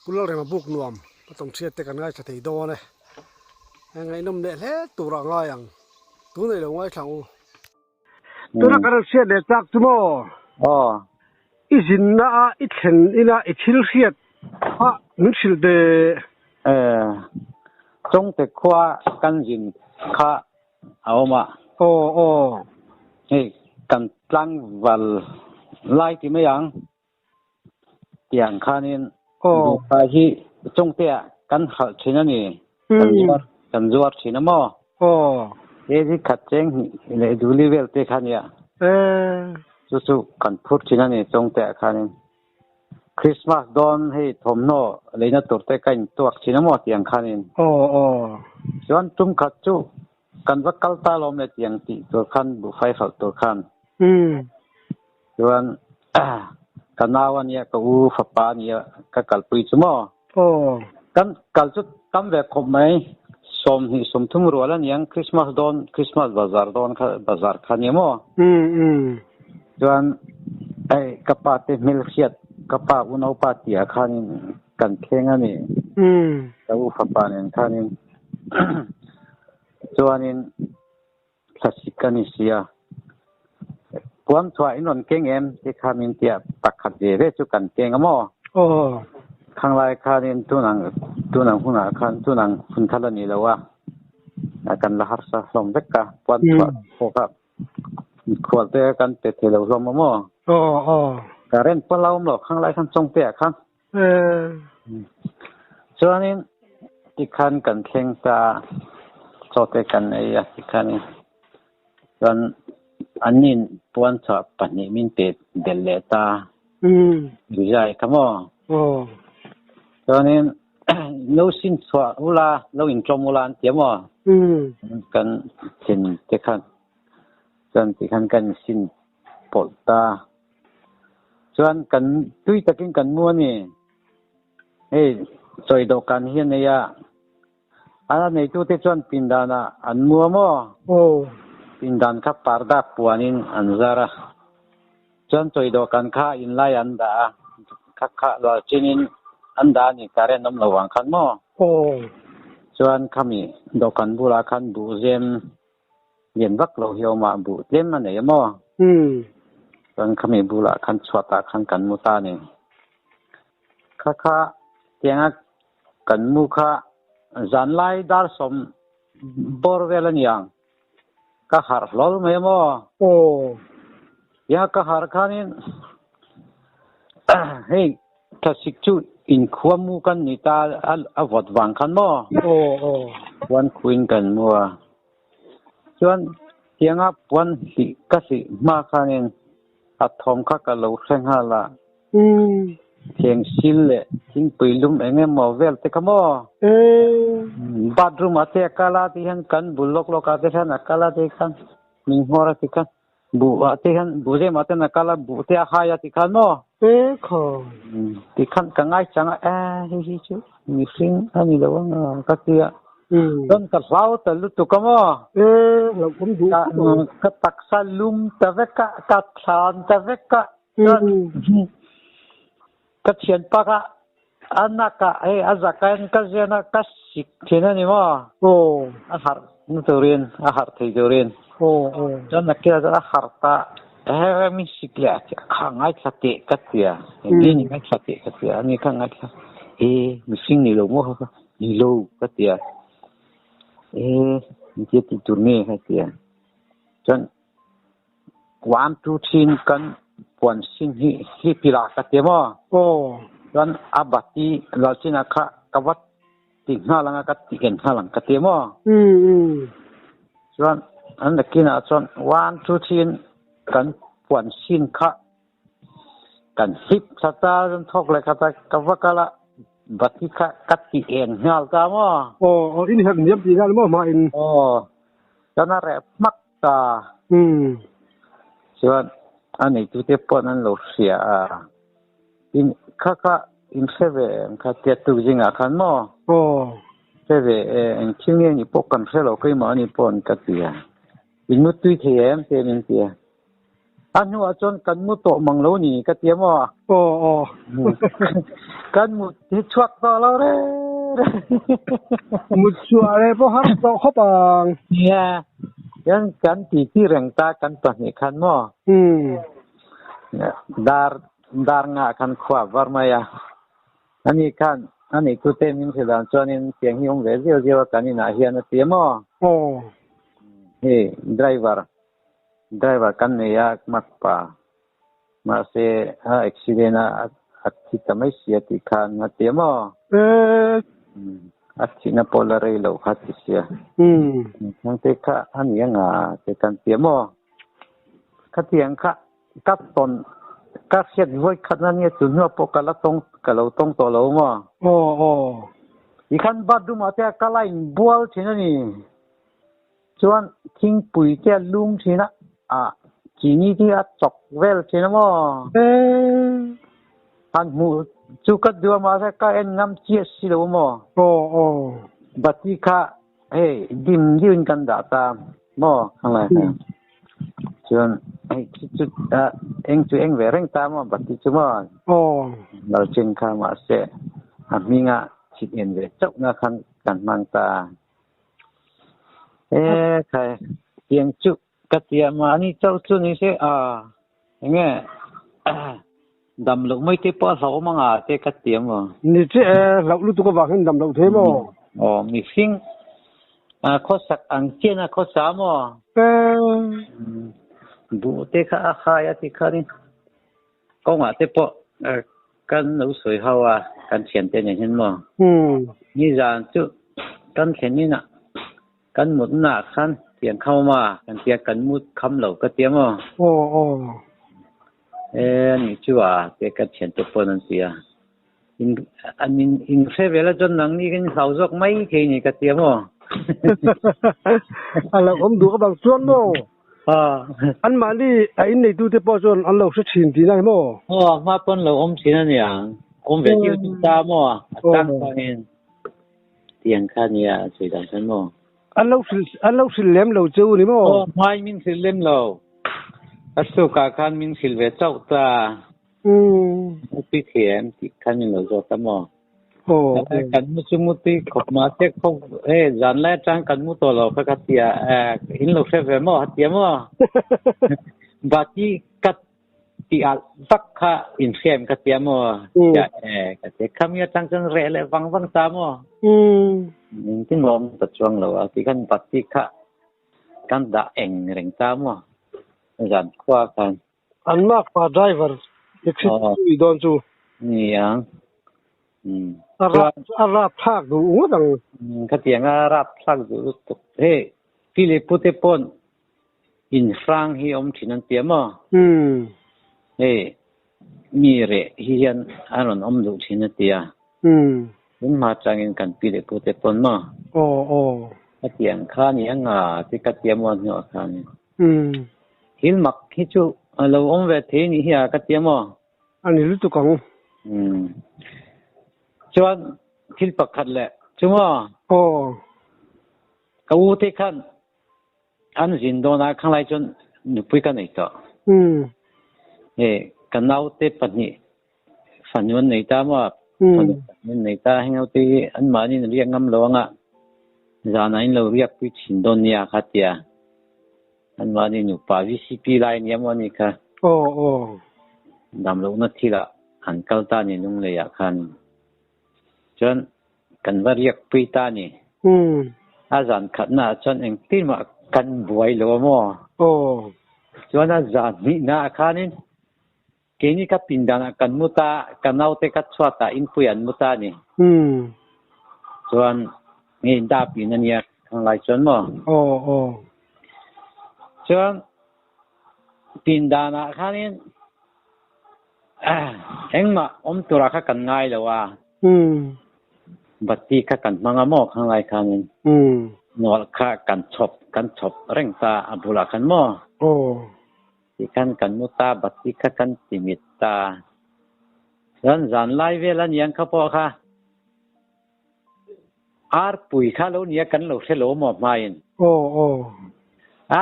Pu Lalrema buk nuam a tawng chhiat te kan ngaithla thei dawn e. Ngaihnawm leh hle tur ah ngai ang. Tun ei lo ngaithla ang u. Tuna kan rawn hriat leh chak chu maw? Aw. I zinna a i thlen ina i thil hriat kha min hrilh teh. E, Chawngte khua kan zin kha a awm a. Aw aw. Hei kan tlangval lai ti mai ang. Tiang khanin buhfai hi Chawngte-ah kan halh thin a ni. Kan zuar kan zuar thin a maw? Kg khat cheng hnih leh duli vel te kha nia. Chu chu kan phur thin a ni Chawngte-ah khanin. Christmas dawn hei thawmhnaw leina tur te ka intuak thin a maw tiang khanin. Chuan tum khat chu kan va kal ta lawm le tiang tih tur khan buhfai hralh tur khan. Chuan ka nau a nia, ka u fapa a nia ka kalpui chu maw? Aw. Kan kal chu tam ve khawp mai, 20 30 rual a niang Christmas dawn, Christmas bazar dawn kha bazar kha nia maw? Um um. Chuan hei ka pa te hmelhriat, ka pa unaupa tih ah khanin kan thleng a ni. Um. Ka u fapa nen khanin chuanin Thlasik a ni sia. Puam chhuah in rawn keng em ti kha min tia pakhat ve ve chu kan keng a maw? Aw. Khanglai khanin tunang tunang hunah khan tunang hun kha la ni lo a, kan la harsa hlawm vek a, puan chhuah pawh kha mikhual te kan pe thei lo hlawm a maw? Aw aw. Current pawh la awm lo khanglai khan chawngte ah khan. Chuanin tikhan kan thleng ta a, chaw te kan ei a tikhanin chuan annin puan chhuah pahnih min pe belh leh ta a, rizai kha maw? Chuanin lo sin chhuah ula, lo inṭawm ula an ti a maw? Kan thlen te khan chuan tikhan kan insin pawlh ta. Chuan kan tui takin kan mu a ni. Hei chawi dawhkan hi a nei a, a neitute chuan pindanah an mu a maw? Aw. Pindan kha parda puanin an zar a. Chuan chawi dawhkan kha inlai an dah a, kha kha lal chinin an dah a ni, current awm lo vang khan maw? Aw. Chuan khami dawhkan bulah khan buhzem Lian vak lo hi a awm a, buh tlem a nei a maw? Chuan khami bulah khan chhuatah khan kan mu ta a ni. Kha kha tianga kan mu kha zanlai dar sawm bawr vel a ni ang. Ka harh hlawl mai a maw? Aw. Tianga ka harh khanin hei thlasik chu inkhua mu kan ni ta a vawt vang khan maw? Aw aw. Puan khuin kan mu a. Chuan tianga puan hlih ka hlih hma khanin a thawm kha ka lo hre nghal a. Theng sil leh thingpui lum eng emaw vel te kha maw? Bathroom ah te a kal a ti hian kan bul lawk lawk ah te hian a kal a ti khan min nghawr a ti khan buh ah te hian buh zem ah ten a kal a buh te a hai a ti khan maw? Ti khan ka ngaichang a e hei hi chu mihring a ni lo ang a ka ti a. Chuan ka hlau ta lutuk a maw? Ka taksa lum ta vek a, ka thlan ta vek a. Chuan ka thianpa kha a nak ah hei a zak ah hian ka zian a, ka sik thin a ni maw? A harh na turin, a harh thei turin. Chuan nakinah chuan a harh ta he min sik leh a kha ngaithla teh ka ti a, engtin ni ngaithla teh ka ti a, ani kha ngaithla he mihring ni lo maw kha ni lo ka ti a, e engtia tih tur nge ka ti a, chuan one two three in kan puan sin hi hi pilah ka ti a maw? Chuan a bati lalchinah kha ka va ti nghal ang a ka ti en nghal ang ka ti a maw? Chuan an nakinah chuan one two three in kan puan sin kha kan hlip thla ta chuan thawk leh khat a ka va kal a bati kha ka ti en nghal ta maw? Aw aw in herh niam tih nghal maw hma in? Aw chuan a reh hmak ta. Chuan a neitute pawh an lo hria a. In kha kha in hre ve em kha tia tuk zingah khan maw? Aw. Hre ve e, eng thil nge ni pawh kan hre lo keimah ani pawh an ka ti a. In mutui thei em te min ti a. A hnuah chuan kan mu tawh mang lo ni ka ti a maw? Aw aw. Kan mut hi chhuak tawh lo reng reng. Mut chhuah leh pawh har tawh khawp ang. Nia, hian kan titi reng ta kan pahnih khan maw? Umm. Dar dar ngah khan khua var mai a. Ani khan ani tute min hrilh dan chuanin tiang hi awm ve ziau ziau a kan inah hian a ti a maw? Aw. Hei driver Driver kan nei a mak pa. Mahse a accident a a thi ta mai sia tih khan a ti a maw? A thihna pawh la rei loh kha ti sia. Thangte kha a ni anga te kan ti a maw? Khatiang kha ka tawn ka hriat vawi khat na nia chu hnuah pawh ka la tawng ka lo tawng tawh lo maw? Aw aw. Tikhan bathroom ah te a ka la inbual thin a ni. Chuan thingpui te a lum thin a, ah chini te a chawk vel thin a maw? Han hmuh chu ka duh a mahse ka en ngam chiah si lo a maw? Aw aw. Bati kha hei dim deuh in kan dah ta maw khanglai kha. Chuan hei khi chu eng chu eng ve reng ta maw bati chu maw? Aw. Lalchin kha mahse a hming a chhit en ve chauh na khan kan hmang ta. E khai tiang chu ka tia mahni chauh chu ni se a enge dam loh mai te pawh a hlauhawm anga te ka ti amaw. Ni che e hlauh lutuk avang hian dam loh thei maw? Aw mihring khawsak ang chian a khawsa maw? E. Buh te kha a khai a ti khanin Kawngah te pawh kan lo sawi ho a, kan thiante nen hian maw? Nizan chu kan thlen inah kan mutna ah khan tiang kham awm a, kan tia kan mut kham lo ka tia maw? Aw aw. E anih chu a te kan thiante pawn an ti a, in an in in hre vel a chuan nangni kan hlau zawk mai thei ni ka tia maw? A lo awm duh ka bang chuan maw? Anmahni a inneitute pawh chuan an lo hre thin tih nai maw? Aw, a hma pawn lo awm thin a nia. Awm ve tir chu ta maw? A chang changin tiang kha nia a sawi dan khan maw? An lo hrilh an lo hrilh lem lo che u ni maw? Aw, hmain min hrilh lem lo. A sukah khan min hrilh ve chauh ta. Mutui thiam tih khan min lo zawt a maw? Kan mu chu mutui khawp mahse khawp hei zan lai atang kan mu tawh lo kha ka ti a, in lo hre ve maw a ti a maw? Bati ka ti alh vak kha in hriam ka ti a maw? Ka ti a, khami atang chuan reh leh vang vang ta maw? Engtin maw awm ta chuang lo a ti khan bati kha kan dah eng reng ta maw? Zan khua khan. An mak pa driver taxi i dawn chu. Ni ang. A rap a rap thlak duh ngawt ang. Khatiang a rap thlak duh lutuk. Hei pi leh pu te pawn in hrang hi awm thin an tia maw? Hei mi reh hi hian a rawn awm duh thin a tia. Tun hma changin kan pi leh pu te pawn maw? Aw aw. Khatiang kha ni ang a ti ka tia maw hnuah khan. Thil mak hi chu a lo awm ve thei anih hi a ka ti a maw? A ni lutuk ang. Chuan thil pakhat leh chu maw? Aw. Ka u te khan an zin dawn a khanglai chuan nupui ka nei tawh. Hei ka naute pahnih fanu an nei ta maw? Fanu pahnih an nei ta heng ho te hi anmahniin an riak ngam lo anga zanah in lo riakpui thin dawn nia kha tia. Anmahni nupa VCP lai ania maw ani kha? Aw aw. Damlohna thilah an kal ta ni Lungleiah khan. Chuan kan va riakpui ta ni. A zan khatna ah chuan engtin mah kan buai lo a maw? Aw. Chuan a zan hnihna ah khanin keini ka pindanah kan mu ta, ka naute ka chhuatah inpui an mu ta ni. Chuan ngei dap in ania khanglai chuan maw? Aw aw. Chuan pindanah khanin engmah awm turah kha kan ngai lo a. Bati kha kan hmang a maw khanglai khanin nawlh kha kan chhawp kan chhawp reng ta a bulah khan maw? Aw. Tikhan kan mu ta, bati kha kan ti mit ta. Chuan zan lai vel a niang kha pawh kha arpui kha lo nia kan lo hre lo maw hmain. Aw aw.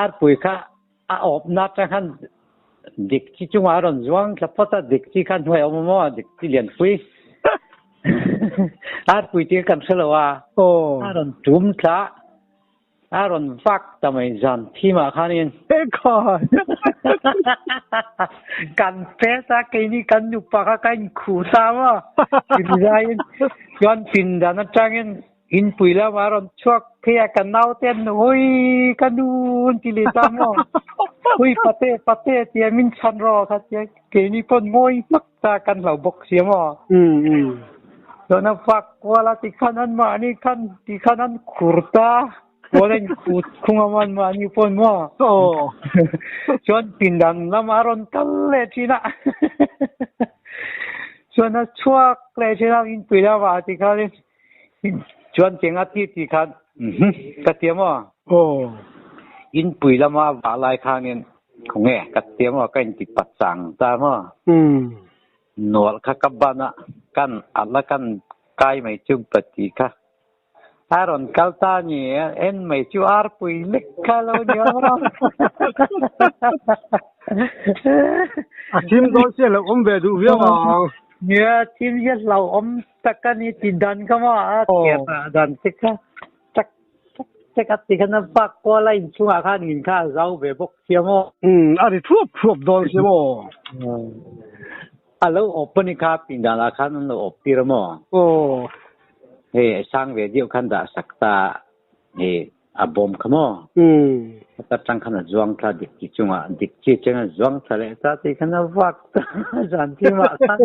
Arpui kha a awpna atang khan. Dik chi chungah a rawn zuang thla phawt a, dik chi kha hnuai a awm a maw, dik chi lianpui. Arpui tih kha kan hre lo a, a rawn tum thla a rawn vak ta mai zan thimah khanin. Ekhai! Kan pet a, keini kan nupa kha ka inkhuh ta maw, pinzaiin chuan pindan atangin Inpui lamah a rawn chhuak phei a, ka naute an ui ka nu an ti leh ta maw? Ui pate pate tia min chhan rawh kha tia keini pawn ngawi hmak ta kan hlau bawk sia maw? Chuan a vak kual a tikhan an mahni khan tikhan an khur ta kual a inkhut khung a maw an mahni pawn maw? Chuan pindan lamah a rawn kal leh thin a chuan a chhuak leh thin a inpui lamah tikhanin Chuan cheng a ti ti khan ka tia maw? Aw. Inpui lama vah lai khanin khawnge ka tia maw ka inti pat chang ta maw? Nual kha ka ban a, kan alh a kan kai mai chu ka ti kha. A rawn kal ta ni en mai chu arpui lek kha lo ni a maw? A thim dawn sia lo awm ve duh viau ang. Nia, thim hi a hlauhawm tak a ni ti dan kha maw a ker ah dan te kha tak tak tak a ti khan a vak kual a inchhungah khan in kha a zau ve bawk sia maw. Umm a ri thuap thuap dawn sia maw. A lo awp a ni kha pindan ah khan an lo awp tir a maw. Aw. Hei sang ve deuh khan dah sak ta hei A bawm kha maw? Heta tang khan a zuang thla dik chi chungah dik chi cheng a zuang thla leh ta tih khan a vak ta zan thim ah khan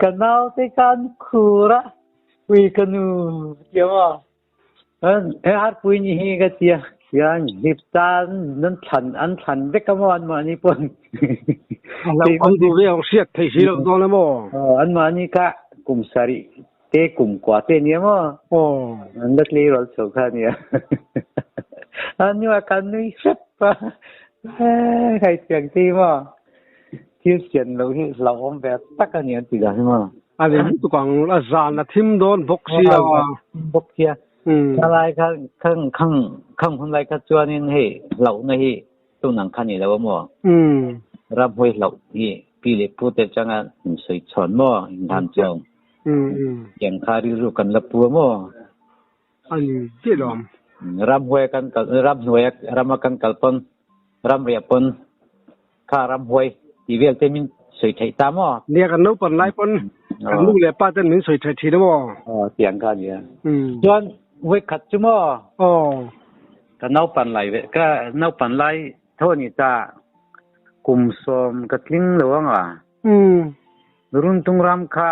ka naute kha an khur a ui ka nu tia maw he harpui ni hi ka tia hian hlip ta an thlan an thlan vek a maw anmahni pawn an duh ve ang hriat thei si lo dawn a maw anmahni kha kum sarih Te kum kua te nia maw? Aw. An la tleirawl chho kha nia. A hnuah kan nui hrep a. Hei tiang te hi maw? Thil sian lo hi hlauhawm ve tak a ni an ti dan hi maw? A ni lutuk ang, a zan a thim dawn bawk sia. Bawk sia. Khalai kha khang khang khang hun lai kha chuanin hei hlauhna hi Tun ang kha ni lo a maw? Ramhuai hlauh hi pi leh pu te changa in sawi chhawn maw? In han chawng. Tiang kha rilru kan la pu a maw? A ni chiah lo ang. Ramhuai kan kal, ramhnuai a rama kan kal pawn, ramriah pawn kha ramhuai tih vel te min sawi theih ta maw? Nia kan naupan lai pawn kan nu leh pa ten min sawi theih thin a maw? Aw tiang kha a nia. Chuan vawikhat chu maw? Aw. Ka naupan lai ve, ka naupan lai tho a ni ta, kum sawm ka tling lo ang a. Runtung ram kha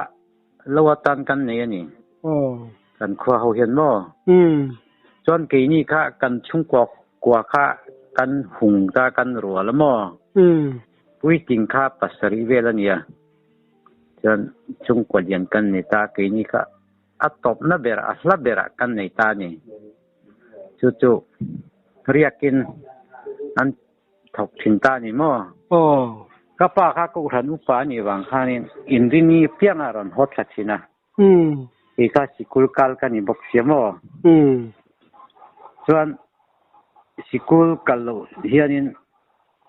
lo atan kan nei a ni. Kan khua ho hian maw? Chuan keini kha kan chhungkua kua kha kan hung ta kan rual a maw? Puitling kha pasarih vel a nia. Chuan chhungkua lian kan nei ta, keini kha a tawpna ber, a hla berah kan nei ta a ni. Chu chu riakin an thawk thin ta a ni maw? Aw. Ka pa kha Kohhran upa a nih vang khanin inrini piangah a rawn haw thla thin a. Kei kha sikul kal ka ni bawk sia maw? Chuan sikul kal loh hianin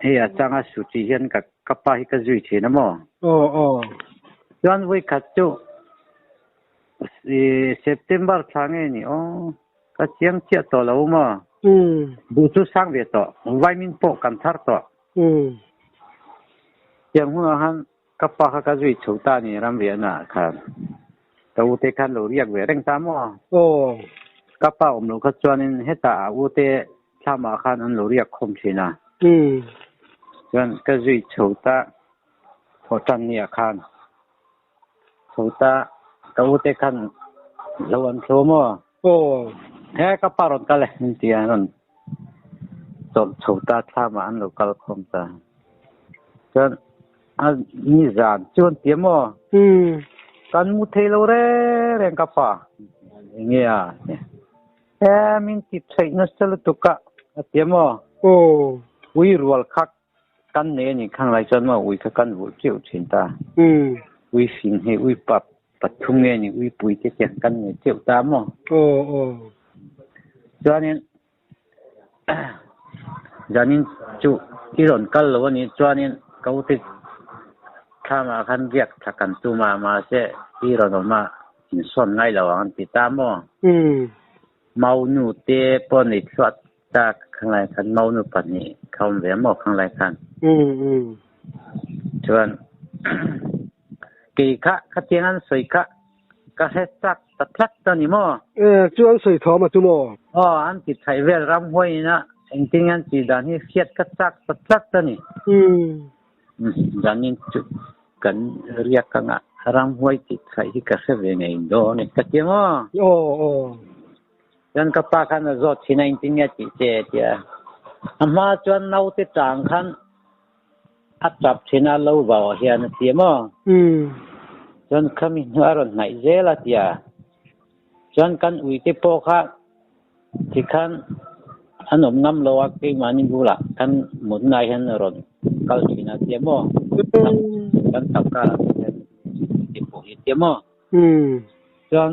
hei a changa suti hian ka ka pa hi ka zui thin a maw? Aw aw. Chuan vawikhat chu September thla nge ni aw ka chiang chiah tawh lo maw? Duh chu sang ve tawh, vaimin pawh kan thar tawh. Tiang hunah khan ka pa kha ka zui chho ta a ni ramriahna ah khan. Ka ute khan lo riak ve reng ta maw? Aw. Ka pa awm loh kha chuanin hetah a ute thlamah khan an lo riak khawm thin a. Chuan ka zui chho ta thawhtan ni ah khan. Chho ta ka ute khan lo an thlo maw? Aw. He ka pa rawn kal e an ti a, rawn chawlh chho ta thlamah an lo kal khawm ta. Chuan a nizan chu an ti a maw? Kan mu thei lo reng reng ka pa. Enge a? He min ti theih nasa lutuk a a ti a maw? Aw. Ui rual khak Kan nei a nih khang lai chuan maw ui kha kan vulh teuh thin ta. Ui fing hi ui pa pathum nge ni ui pui te te kan nei teuh ta maw? Aw aw. Chuanin Zanin chu i rawn kal lo a nih chuanin ka ute thlamah khan riak thla kan tum a, mahse i rawn awm a insawn ngai lo ang an ti ta maw? Maunu te pawh nei thluah tak khanglai khan maunu pahnih kha awm ve maw khanglai khan? Chuan kei kha khatiang an sawi kha Ka hre chak ta tlat a ni maw? E, chu an sawi thawm a chu maw? Aw, an ti thaih vel ramhuai ina engtin nge an tih dan hi hriat ka chak ta tlat a ni. Umm. Zanin chu kan riak anga ramhuai tih thaih hi ka hre ve ngei dawn e ka ti maw? Aw, aw. Chuan ka pa khan a zawt thin a engtin nge tih che tia. A hma chuan naute tang khan A tap thin a, lo vau ah hian a ti maw? Chuan khami hnu a rawn hnaih zel a ti a. Chuan kan uite pawh kha tikhan an awm ngam lo a, keimahni bulah kan mutna hian a rawn kal thin a ti a maw? Kan tap karah te hian uite pawh hi a ti a maw? Chuan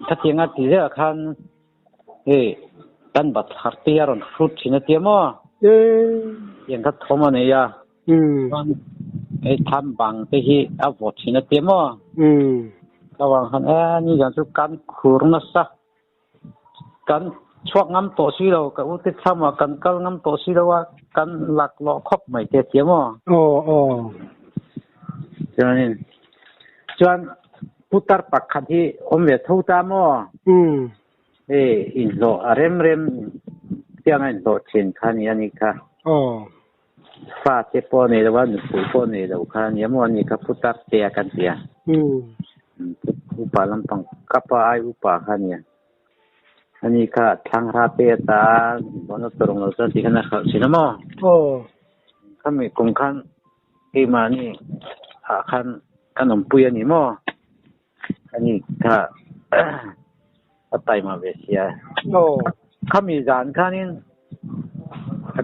khatiang a ti zel ah khan Hei, kan bathlar te hi a rawn hrut thin a tia maw? Tiang kha thawm a nei a. Chuan hei tham bang te hi a vawt thin a tia maw? Ka vang khan e ni zan chu kan khur nasa. Kan chhuak ngam tawh si lo, ka ute thlam ah kan kal ngam tawh si lo a, kan laklawh khawp mai te a tia maw? Chuanin chuan Putar pakhat hi awm ve tho ta maw? Hei inhlawh a rem rem tiang a inhlawh thin kha ni a ni kha. Fa te pawh nei lo a, nupui pawh nei lo kha a nia maw a ni kha putar te a kan ti a. Upa lampang ka pa ai upa kha a nia. A ni kha thlangra te a ta a, inhlawhna tawrh lo chuan tikhan a hralh thin a maw? Khami kum khan Keimahni ah khan kan awmpui a ni maw? Ani kha a taima ve sia. Khami zan khanin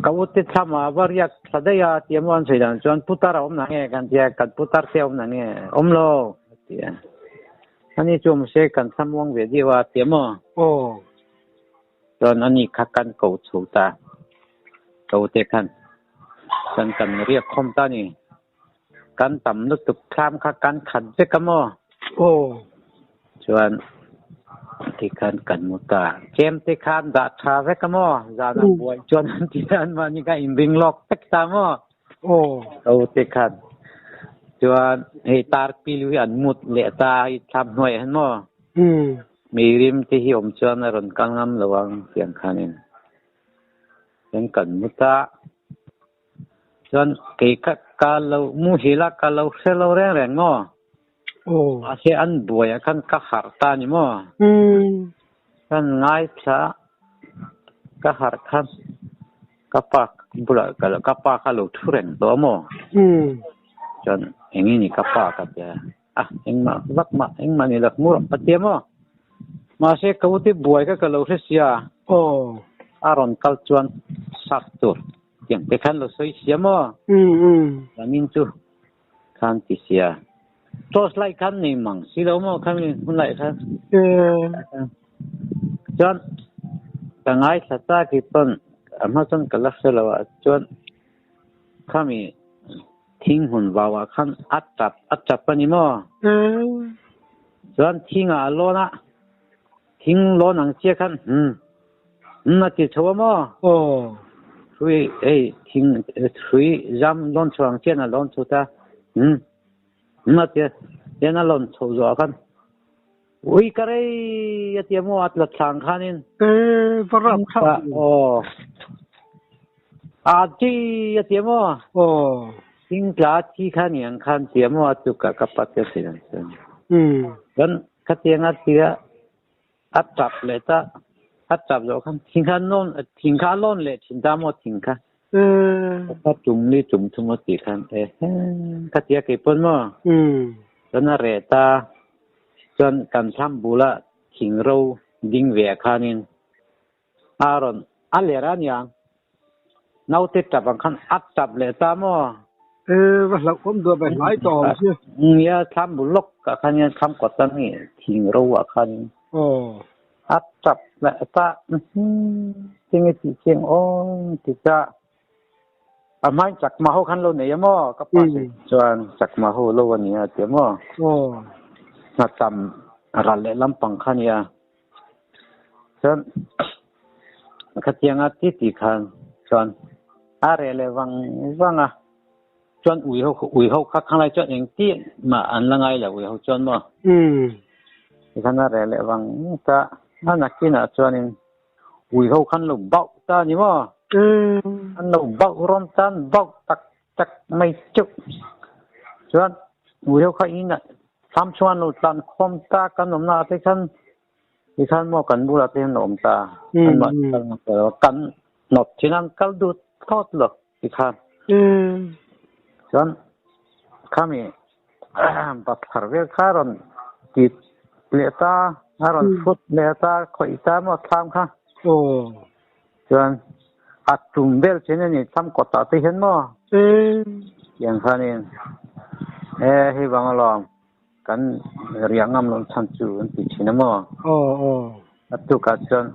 ka ute thlama va riak thla daih a tia maw an sawi dan chuan putar a awm na nge kan tia kan putar te a awm na nge awm lo a ti a. Ani chu awm se kan thlamuang ve deuh a tia maw? Chuan ani kha kan ko chho ta, ko te khan chuan kan riak khawm ta ni. Kan tam lutuk thlam kha kan khat vek a maw? Chuan tikhan kan mu ta. Chem te khan dah tha vek a maw? Zan ah buai chuan an ti an mahni kha inring lawk vek ta maw? Ko te khan chuan hei tar pilu hi an mut leh ta i thlam hnuai ah hian maw? Meirim te hi awm chuan a rawn kal ngam lo ang tiang khanin chuan kan mu ta. Chuan kei kha ka lo muhil a, ka lo hre lo reng reng maw? Mahse an buaiah khan ka harh ta a ni maw? Kan ngaithla ka harh khan ka pa bulah ka pa kha lo thu reng tawh a maw? Chuan eng nge ni ka pa ka tia. A, engmah vak mah, engmah ni lo, hmu rawh ka tia maw? Mahse ka ute buai kha ka lo hre sia. Aw. A rawn kal chuan sap tur tiang te khan lo sawi sia maw? Zanin chu khan ti sia. Torch light khan nei mang si lo maw khan hun lai khan. Chuan ka ngaithla ta ki pawn a hma chuan ka la hre lo a chuan Khami thing hmun vau ah khan a tap a tap a ni maw? Chuan thing ah a lawn a, thing lawn ang chiah khan hum hum a ti chho a maw? Hrui hei thing hrui zam lawn chho ang chiah in a lawn chho ta hum hum a ti a, tian a lawn chho zawh ah khan Ui ka rei a tia maw a tla thlang khanin. E va rap thlak. Aw. A chi a tia maw. Aw. Thing tla thi kha ni ang khan tia maw a chu ka ka pat ka sin ang chuan. Chuan khatiang a tia a tap leh ta a tap zawh khan thing kha nawn thing kha a lawn leh thin ta maw thing kha. Ka tum li tum thum a tih khan e he ka tia kei pawn maw. Chuan a reh ta. Chuan kan thlam bula thing ro ding ve ah khanin a rawn a ler a niang. Naute tap ang khan a tap leh ta maw? E, va hlauh awm duah ve hlai tawh awm sia. Nia, thlam bul lawk ah khan hian thlam kawt a ni thing ro ah khanin a tap leh ta. Tinge tih chiang awm ti ta. A hmain Chakma ho khan lo nei a maw? Ka pa sawi chuan Chakma ho lo a nia a ti a maw? Hna tam ral leh lampang kha a nia. Chuan khatianga ti ti khan chuan a reh leh vang vang a. Chuan ui ho ui ho kha khanglai chuan engtin mah an la ngai lo ui ho chuan maw? Tikhan a reh leh vang ta a nakinah chuanin Ui ho khan lo bauh ta a ni maw? An lo bauh rawm ta, an bauh tak tak mai teuh. Chuan ui ho kha in ah thlam chhung an lo tlan khawm ta, kan awmna ah te khan tikhan maw kan bulah te hian lo awm ta. Anmah kal ngam ta lo, kan hnawt thin a, an kal dut thawt lo tikhan. Chuan khami Bathlar vel kha a rawn ti leh ta, a rawn hrut leh ta, khawih ta maw thlam kha. Chuan a tum vel thin a ni thlam kawtah te hian maw. Tiang khanin e hei vang alawm kan riah ngam loh chhan chu an ti thin a maw. A tukah chuan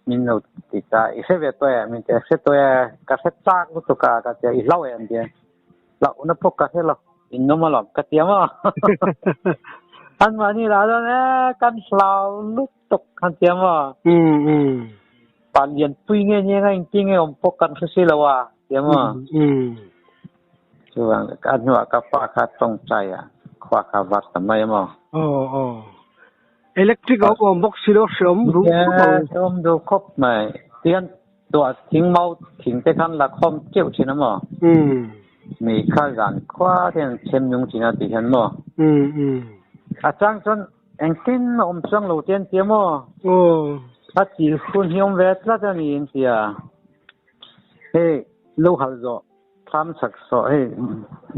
min lo ti ta, i hre ve tawh em? Min ti a, hre tawh e, ka hre chak lutuk a ka ti a, i hlau em ti a. Hlauhna pawh ka hre lo, in awm alawm ka ti ang aw. Anmahni lah chuan e kan hlau lutuk han ti ang aw. Pa lian pui nge nge nga engtin nge awm pawh kan hre si lo a ti ang aw. Chuvang a hnuah ka pa kha tawngtai a khua kha var ta mai ang aw. Electric a awm bawk si lo hreawm duh khawp ang. Hreawm duh khawp mai. Tihian Tuah thing mau thing te khan la khawm teuh thin a maw? Mi kha zan khua te hian chhem nung thin a ti hian maw? A chang chuan engtin a awm chuang lo te an ti a maw? A tih hun hi awm ve tlat a ni an ti a. Hei lo halh zawh thlam chak sawh hei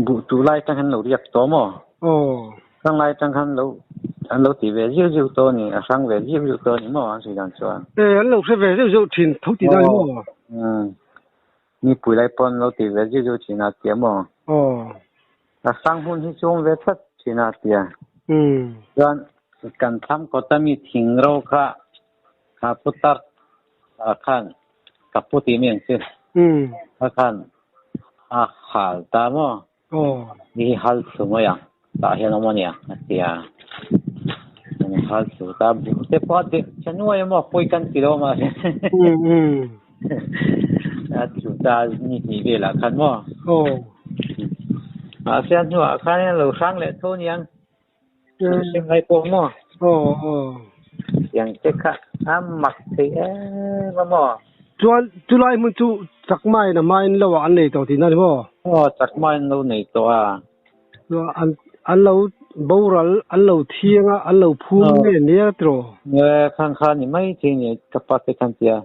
buh tuh lai atang hian lo riak tawh maw? Hrang lai atang khan lo an lo ti ve ziu ziu tawh a ni, a hrang ve ziu ziu tawh a ni maw an sawi dan chuan. E, an lo hre ve zeuh zeuh thin tho tih dan maw? Umm, nipui lai pawh an lo ti ve ziu ziu thin a tia maw? A hrang hun hi chu awm ve tlat thin a tia. Chuan kan thlam kawta mi thing ro kha kha putar khan ka pu tih mai ang chu. Kha khan a hal ta maw? Ni hi hal thlu mai ang tah hian awm a nia a ti a. An hal thlu ta buh te pawh a deuh che nuai a maw pawi kan ti lo a mahse a thlu ta ni hnih velah khan maw. Mahse a hnuah khan a lo hrang leh tho aniang. Hring ngai pawh maw. Tiang te kha a mak thei em a maw. Chuan chulai hmun chu chakmain a hmain lo ah an nei tawh tihna ni maw? Aw chakmain lo nei tawh a. Chuan an an lo boral an lo thiang a an lo phum nge nia tiraw? Nge khang kha ni mai thei ni ka pa te khan tia.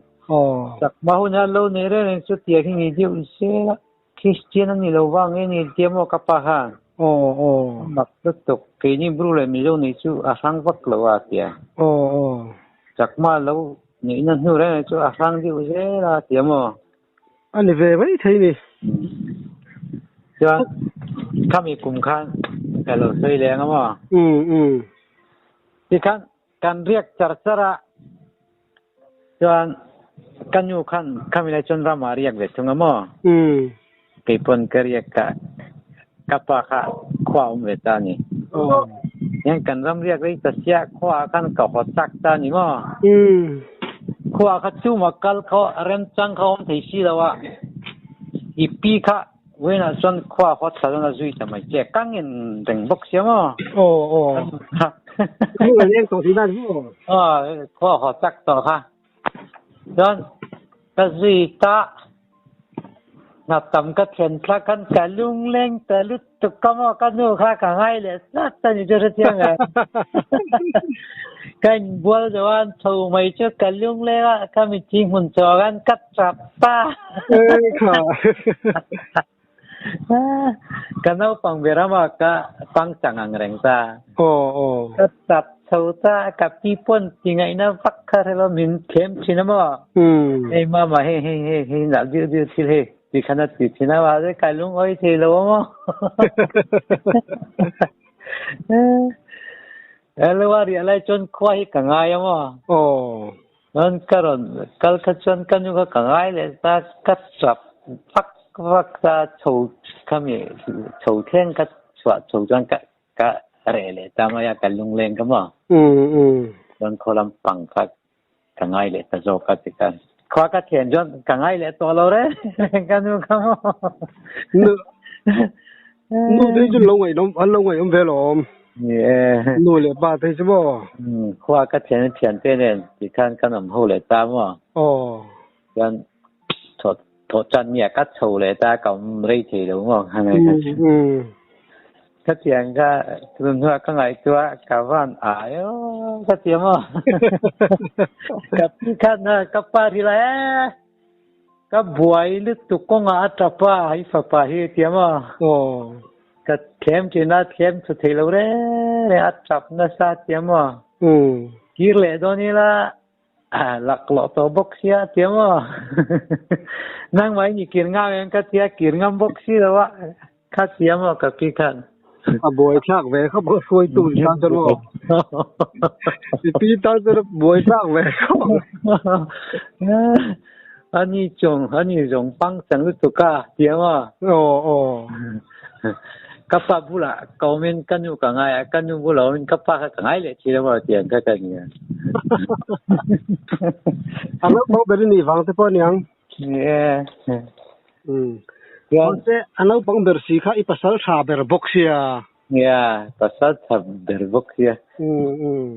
Chakma hun hian lo nei reng reng chu tiang hi ni deuh se la. Kristian a ni lo vang nge ni tia maw ka pa khan? Aw aw. A mak lutuk. Keini Bru leh Mizo nih chu a hrang vak lo a tia. Aw aw. Chakma lo nihna hnu reng reng chu a hrang deuh zel a tia maw? A ni ve mai thei ni. Chuan khami kum khan ka lo sawi leng a maw? Um um. Tikhan Kan riak char char a, chuan ka nu khan khami lai chuan ramah a riak ve thung a maw? Keipawn ka riak ka ka pa kha khua a awm ve ta a ni. Hian kan ram riak rei ta sia khua ah khan ka haw chak ta a ni maw? Khua kha chuma kal khaw remchang kha awm thei si lo a, i pi kha Vawiinah chuan khua haw thla dawn a zui ta mai che, ka ngen reng bawk sia maw? Aw aw. Ka nu a leng tawh tihna ni maw? Aw, khua haw chak tawh kha. Chuan ka zui ta, hna tam ka thlen thla khan ka lungleng ta lutuk ka maw, ka nu kha ka ngai leh tlat a ni chu hrethiang e. Ka inbual zo a, an chho mai chu ka lungleng a, ka mitthi hmun chawh khan ka Tap pa. Ka naupang ber ama ka pangchang ang reng ta. Ka tap chho ta ka pi pawn ti ngaihna vak kha hrelo min thlem thin a maw. Hei mama hei hei hei hei nalh deuh deuh thil hei ti khan a ti thin a mahse ka lungawi thei lo a maw. Hello a riah lai chuan khua hi ka ngai a maw. Chuan ka rawn kal kha chuan ka nu kha ka ngai leh ta, ka chap vak vak ta chho khami chho thleng ka chhuah chho chuan ka ka reh leh ta mai a ka lungleng ka maw. Chuan khaw lampang kha ka ngai leh ta zawk a ti khan khua ka thian chuan ka ngai leh tawh lo reng reng ka nu kha maw. Nu nu te hi chu lo ngaihawm an lo ngaihawm ve alawm. Ni e. Nu leh pa te hi chu maw. Khua ka thian thian te nen ti khan kan awm ho leh ta maw. Aw. Chuan thawh thawh chan mi a ka chho leh ta ka awm rei thei lo maw. Khatiang kha tun hnuah ka ngaihtuah ka van ai aw ka ti maw. Ka pi khan ka pa hrilh a e ka buai lutuk kawngah a tap a hei fapa hi a ti maw. Ka thlem thin a thlem thu thei lo reng reng a tap nasa a ti maw. Kir leh dawn ila Laklawh tawh bawk sia a ti maw? Nangmah in i kir ngam em ka tia kir ngam bawk si lo a kha tia maw ka pi khan. A buaithlak ve khawp a hruaitu ni tan chuan maw? I pi tan chuan a buaithlak ve khawp ang. Ani chung ani zawng pangchang lutuk a ti maw? Aw aw. Ka pa bulah ka awmin ka nu ka ngai a, ka nu bulah awmin ka pa kha ka ngai leh thin a maw tiang kha ka ni a. A naupang ber i nih vang te pawh a niang. Ni e. Umm. Mahse a naupang ber si kha i pasal tha ber bawk sia. Nia, pasal tha ber bawk sia. Umm umm.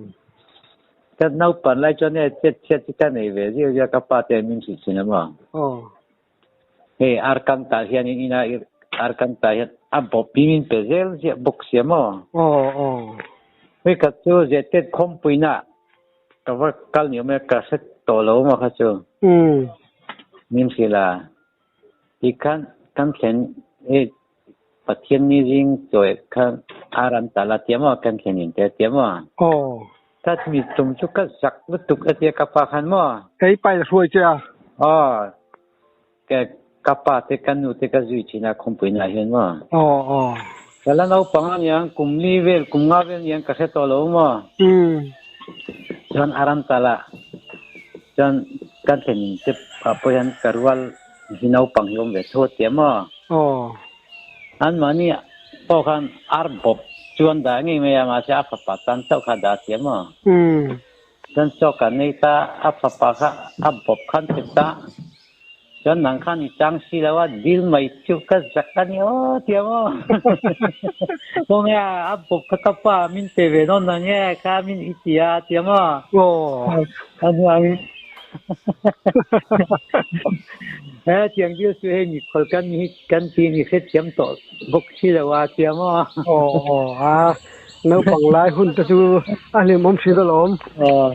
Ka naupan lai chuan e chet chhiat chu ka nei ve zia zia ka pa te min hrilh thin a maw. Aw. Hei ar kan tah hian in ina ar kan tah hian a bawp hi min pe zel ziah bawk sia maw. Aw aw. Hei khat chu zehtet khawmpuina ka va kal ni awm e ka hre tawh lo maw kha chu. Umm. Min hrilh a. Tikhan kan thlen hei Pathian ni zing chawi kha ar an tal a tia maw kan thlen in te a tia maw. Aw. Ka mi tum chu ka zak lutuk a tia ka pa khan maw. Kei pa in a hruai che a. Aw. Ka ka pa te ka nu te ka zui thin a khawmpui nah hian maw. Aw aw. Ka la naupang a niang kum li vel kum nga vel niang ka hre tawh lo maw. Umm. Chuan ar an tal a chuan kan thlen in te ah pawh hian ka rual Hi naupang hi awm ve tho a tia maw? Aw. Anmahni pawh khan ar bawp chu an dah ngei mai a, mahse a fapa tan chauh kha a dah a tia maw? Umm. Chuan chaw kan nei ta, a fapa kha a bawp khan che ta, chuan nang khan i chang si lo a, dil mai chu ka zak a ni aw tia maw? Khawnge a bawp kha ka pa min pe ve dawn na nge kha min i ti a tia maw? Aw. A hnuaiin He tiang dil chu hei mikhual kan ni hi kan ti ni hrethiam tawh bawk si lo a tia maw? Aw aw a naupang lai hun te chu a hlimawm thin alawm. Aw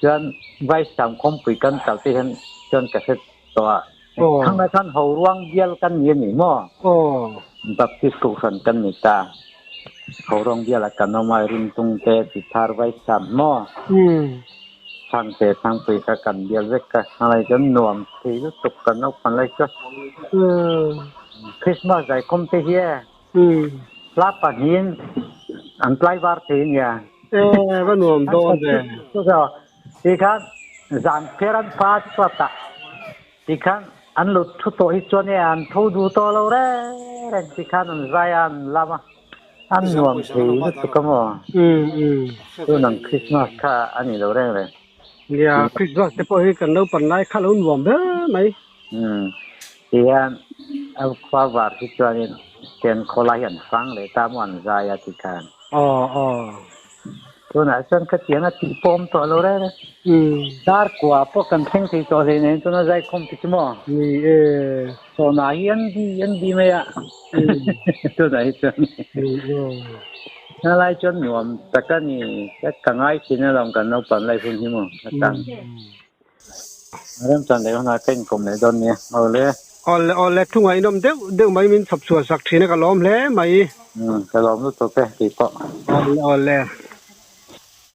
chuan Vaisam khawmpui kan kal te hian chuan ka hre tawh a. Aw. Thang khan Horuang bial kan ni a ni maw? Aw. Baptist Kohhran kan ni ta. Horuang bial ah kan awm a, Rintung te, Tithar Vaisam maw? Umm. Thangte Thangpui kha kan bial vek a, a lai chuan nuam thei lutuk kan naupang lai chu. Umm. Christmas zaikhawm te hi e. Umm. Hla pahnihin an tlaivar thei a nia. E, va nuam dawn ve. Tikhan zan pher an pha chuat a. Tikhan an lo thu tawh hi chuan e an tho duh tawh lo reng reng tikhan an zai a an lam a an nuam thei lutuk a maw? Tun ang Christmas kha a ni lo reng reng. Nia Christmas te pawh hi kan lo pan lai kha lo nuam ber mai. Umm tihian a khua var hi chuanin ten khawlai hi an fang leh ta maw an zai a tikhan. Aw aw. Tunah chuan khatiang a tih pawh awm tawh lo reng reng. Dar kua pawh kan thleng thei tawh hle nen chuan a zaikhawm ti chu maw? Ni e. Sawna hi an di an di mai a. Tunah hi chuan. Ni e. Na lai chuan nuam tak a ni. Ka ngai thin alawm kan naupang lai hun hi maw? A tang. Remchan leh hunah ka inkawm leh dawn nia. Awle. Awle awle thu ngaihnawm deuh deuh mai min chhawp chhuah sak thin a ka lawm hle mai. Umm ka lawm lutuk e tih pawh. Awle awle.